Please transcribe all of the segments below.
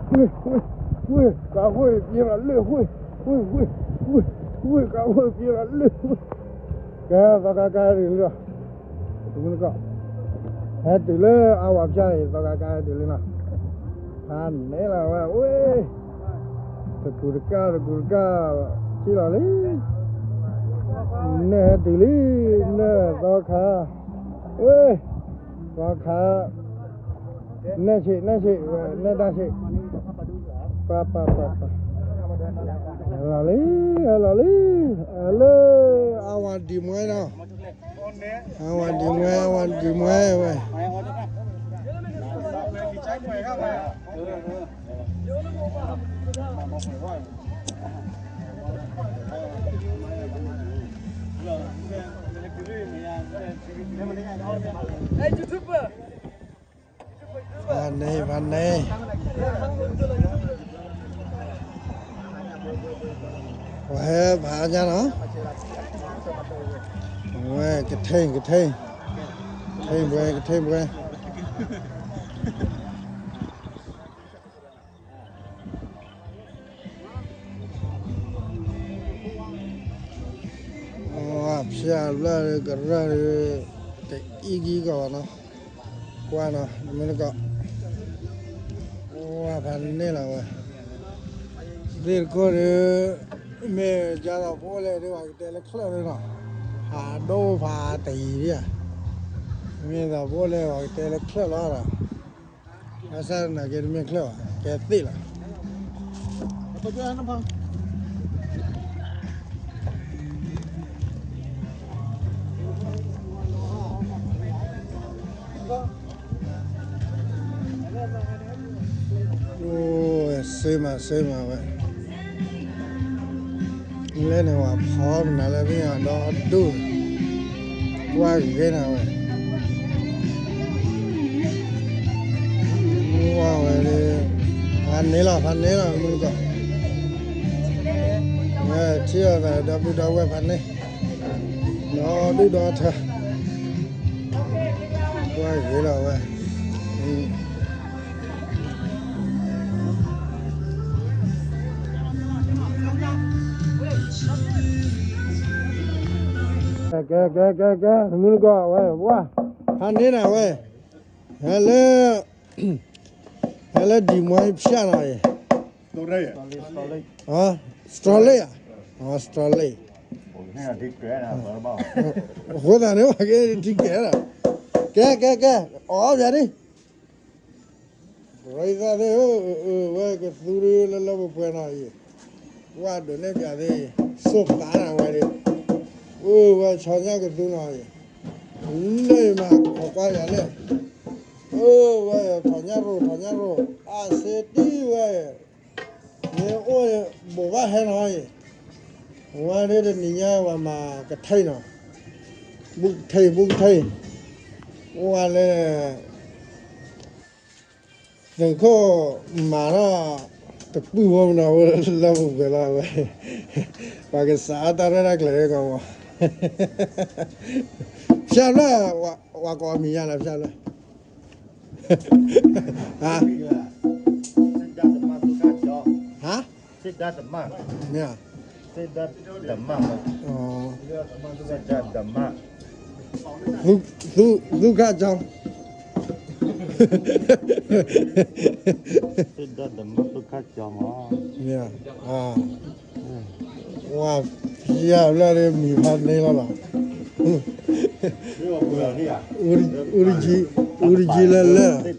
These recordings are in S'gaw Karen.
ဝ့ၢ် ဝ့ၢ် ဝ့ၢ် ကးဃိၣ်အံၤပျဲလီၤလၢၢ် ဝ့ၢ် ဝ့ၢ် ဝ့ၢ် ဝ့ၢ် ကးဃိၣ်အံၤပျဲလီၤလၢၢ် ဝ့ၢ် ကဲသီခါကါဒ်လံလီၤ တမုၢ်တကီၢ် ဟဲတုၤလၢအဝၤဖၠၣ်အံၤ သီခါကါဟဲတုၤလံနီၤ ဖးန့ၣ်လီၤဝဲ ဝ့ၢ် တကူးတကၢ် တကူးတကၢ် က့လီၤလံ နဲၣ်ဟဲတုၤလံ နဲၣ်သီခါ ဝ့ၢ် သီခါ နဲၣ်ဆံး နဲၣ်ဆံး ဝဲ နဲၣ်တၢ်ဆံး ပၢ် ပၢ် ပၢ် ပၢ် ဟဲလီၤလံ ဟဲလီၤလံ လၢအဝၤဒံးမွဲနီၤ အဝၤဒံးမွဲ အဝၤဒံးမွဲဝဲ ဖးန့ၣ် ဖးန့ၣ် ပှၤဟဲဖးညါနီၤ ဝဲ ကထ့ ကထ့ ကထ့ဘှဲ ကထ့ဘှဲ ဖၠၣ်ဘျၢၣ်ကရၢၢ် ကအံၣ်ကံကီးနီၤ ကွၢ်နီၤ မ့ၢ်တကီး ဝဲဖးန့ၣ်လီၤဝဲ သ့ၣ်တခိၣ်ဒီး မ့ၢ်ကၢ်သိးဖိလဲၣ်ဒီး ပှၤကတဲလၢချၢၣ်လၢနီၤ ဖးဒိၣ်ဖးတယံၤဒံးဧါ မ့ၢ်သိးဖိလဲၣ် ပှၤကတဲလၢချၢၣ်လီၤဒီး ဘၣ်ဆၣ်သနာ်က့တမ့ၢ်ချၢၣ်ဘၣ် ကဲသ့ၣ်လီၤ အိၣ် စ့မး စ့မးဝဲ လဲၣ်န့ၣ် ပှၤဖီမနုၤလၢသ့ၣ်ညါဒီဒူၣ် ကွၢ်ဂ့ၤနၤဝဲ ကွၢ်ဝဲ ဖးန့ၣ်လီၤ ဖးန့ၣ်လီၤ မုၢ်ကီၢ် ထံၣ်အီၤသးဒီပုၢ်ဒီဝဲၢ်ဖးန့ၣ် ဒီဒူၣ်ဒီထၢ ကွၢ်ဂ့ၤလီၤဝဲ ကဲ ကဲ ကဲ ကဲ မုၢ်နကီၢ်ဝဲ ဝါ ဖးန့ၢ်နၤဝဲ ဟဲလၢ ဟဲလၢဒံးမွဲဖၠၣ်နီၤအံၤ Australia ဧါ Australia အဃိသတးန့ၣ် ပှၤကထံၣ်ကဲလီၤ ကဲ ကဲ ကဲ အီၣ်ပၠးဒ် ရသၣ်သ့ၣ်ဧၢ အၢ ဝဲကသူဒ်လၢလၢပှဲၤပှဲၤနီၤအံၤ ဝဲဒိးန့ၢ်ပၠးသ့ၣ် ဆိၣ်သးနၤဝဲဒ် အၢ ဝဲဆီညၣ်ကသူနီၤအံၤ လၢမၤခိးကွၢ်ယၤလဲၣ် အၢ ဝဲထီၣ်ညၣ်ရိၣ် ထီၣ်ညၣ်ရိၣ် အါစ့တံၢ်ဝဲ မ့ၢ်အိၣ်ဘိးဘၣ်ဟဲနီၤအံၤ ဝဲဒ်တနံၤညါဝဲမၤကထံၣ်နီၤ ဘူးကထံၣ် ဘူးကထံၣ် အိၣ်ဝဲလၢ သုးခိၣ်မၤထီၣ် တပုၢ်ဖိမနီၤ လၢပှဲၤပှဲၤလီၤဝဲ ပှၤကစးအတၢ်ရဲၣ်တၢ်ကျဲၤကီးမး ဖၠၣ်ဖျၢၣ် ပှၤကိးအမံၤယါလၢဖၠၣ်ဖျၢၣ် ဟါ ဟါ သုခၣ်ကၠီ သုခၣ်ကၠီမး ဝဲ ဖၠၣ်ဖျၢၣ်လၢမံၤဖးန့ၢ်လီၤလီၤ အူတကံလၢလၢ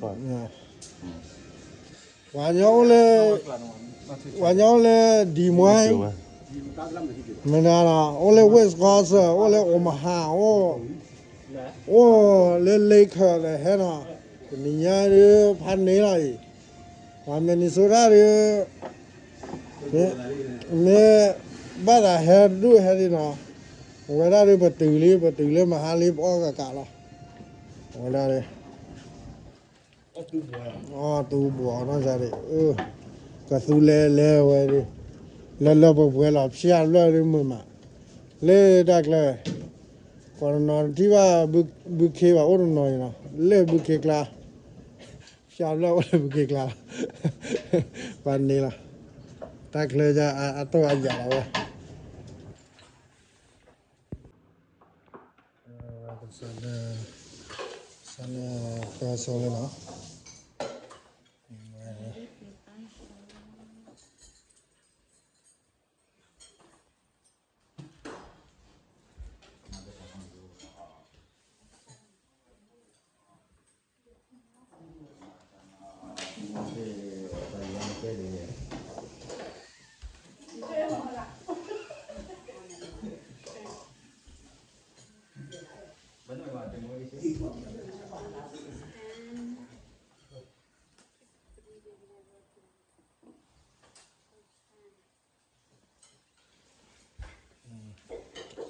ပှၤကညီအိၣ်လၢ ပှၤကညီအိၣ်လၢဒံးမွဲ မ့ၢ်နီၤ အိၣ်လၢ Wisconsin အိၣ်လၢ Omaha အိၣ် အိၣ်လၢ Laker ဒီးဟဲနီၤ တနံၤညါဒ်ဖးန့ၢ်လီၤအံၤ ပှၤ Minnesota ဒ် မ့ၢ်ဘၣ်သးဟဲဒူၣ်ဟဲဒ်နီၤ အဝဲဒၣ်ဒ်ပတုၤလံ ပတုၤလၢမဟါလံ ပအီၣ်ကးကးလီၤ အဝဲဒၣ်ဒ် အီၣ်တူၢ်ဘှီးနီၢ်စါဒ် ကသူလဲၤလဲၤဝဲဒ် လၢလၢပှဲၤပှဲၤလီၤ ဖၠၣ်ဖျၢၣ်ဒ်မုာ်မး လၢတၢ်ကျဲ ပှၤတနီၤထံၣ်ဘၣ် ဘုခ့ဘၣ်အိၣ်တနီၤအံၤနီၤ လၢဘုခ့ကျါ ဖ ယဘျီအိၣ်လၢပူၤကွံာ်ကျါလီၤ, ပှၤန့ၣ်လီၤ, တၢ်ချၢယါအတိၢ်အယၤလီၤဝဲ, ကစၢ်လၢ ကစၢ်လၢ ကဲဆိလၢလီၤ.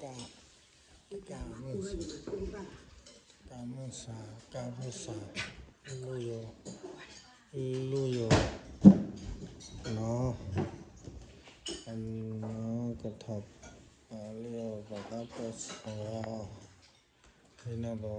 က က ကမုၢ်စါ ကမုၢ်စါ လူယိာ် လူယိာ် နီၢ် အနီၢ်ကထီၣ် ပာ်လၢပှၤကပၢဆၢ နီၢ်ဘီ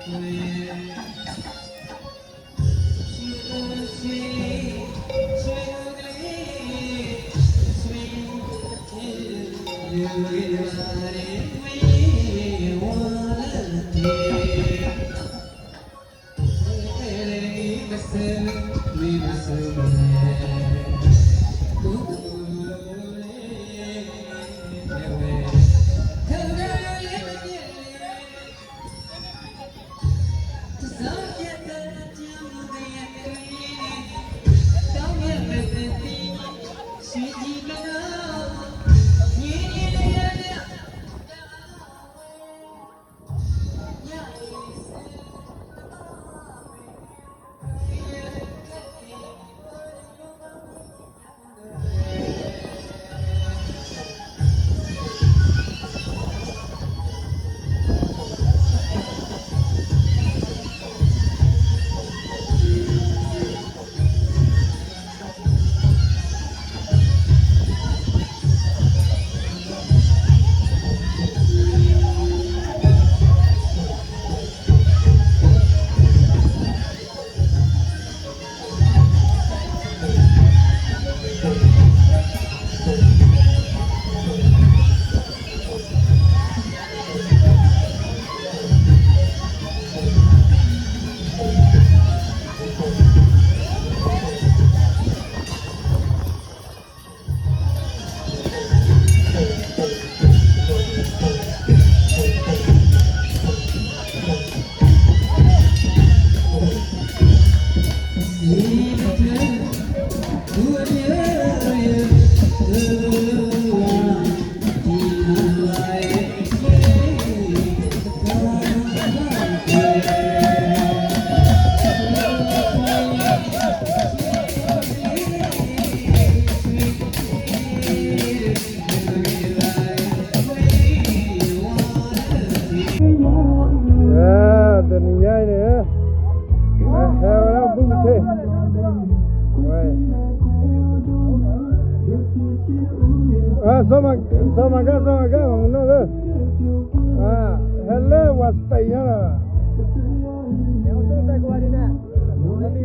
တနံၤညါအံၤန့ၣ် ဟဲဝဲဒၣ်ဘူးကထ့ၣ် စီၤမၤကဲ စီၤမၤကဲ မနီၢ်လၢ ဟဲလၢဝၤစတံညါလီၤ လၢအ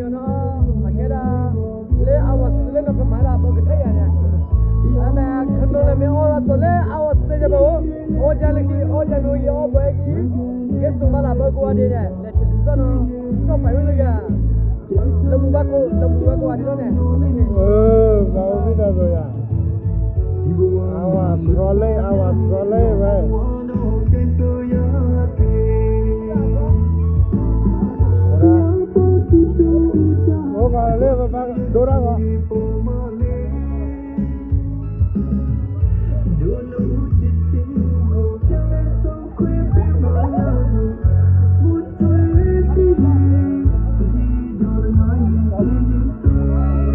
ဝၤစတံလၢနီၢ်ကမၤလၢအဘၢကထံၣ်ယၤန့ၣ် အမ့ၢ်ခနီလၢမ့ၢ်အီၣ်လၢသိး လၢအဝၤစတံညါဘၣ်အိၣ် အီၣ်ယၤလၢခံ အီၣ်ယၤနိယအီၣ်ဘၣ်က့ၤ ကဲစိၤမးလၢအဘၢကိးဂၤဒဲးန့ၣ် လဲၤဆဲးဒုးသီၣ်နီၤ ကၠီၣ်ပာ်ဝဲလၢယၤ လၢမူဘၣ်ကိး လၢမူဘၣ်ကိးဂၤဒဲးလီၤန့ၣ် ဘၣ်အိၣ်မ့ၢ်တၢ်သိးယၤ အဝၤထြီလ့ အဝၤထြီလ့ဝဲ အိၣ်ဘၣ်လၢပဘၣ်ဒိတၢ်ဂီၤ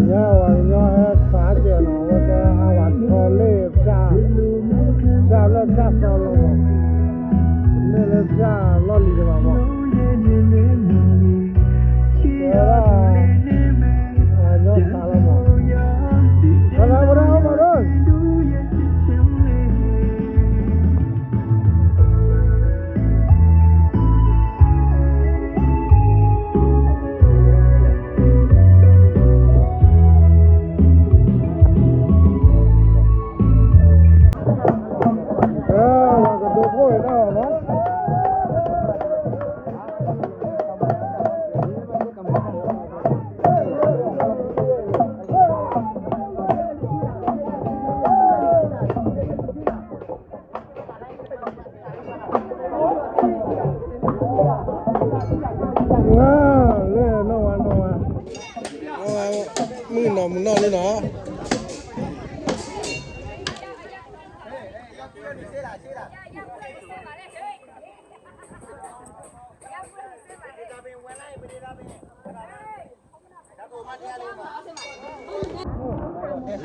ညါဝၤကညီဟဲစးကဲၤနီၤ အဝဲကဲအဝၤထြီလ့ ပျၢ်လၢပျၢ်သီလီၤမး မ့ၢ်လၢပျၢ်လီၢ်လံၤတဘၣ်မး ကဲဝဲဒၣ် ဝၤကညီစးလီၤမး ဖဲလၢဝဲဒၣ်အိၣ်မးဒီး ကဲ ဝၤကဒိးဖိၣ်ဝဲဒၣ်အီၤနီၤ လၢနီၢ်ဝါနီၢ်ဝါ မုၢ်နီၢ်မုၢ်နီၢ်လံ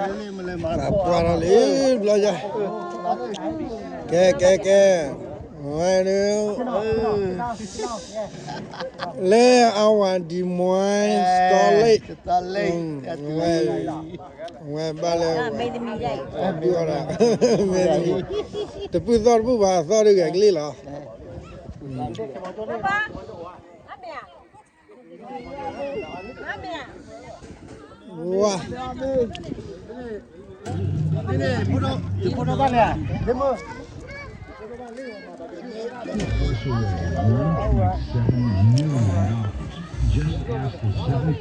နီၤ ပှၤထီၣ်လံဘျီယၤ ကဲ ကဲ ကဲ ဝဲဒၣ် လၢအဝၤဒံးမွဲ စတီလ့ၣ် ဝဲ ဝဲဘၣ်လၢ ဝဲ တပုၢ်သီၣ်တပုၢ်ဘၣ်သီၣ်ဒုးဂဲၤကလံၣ်လီၤ ဝါ Seven million dollars. Just ask the seven.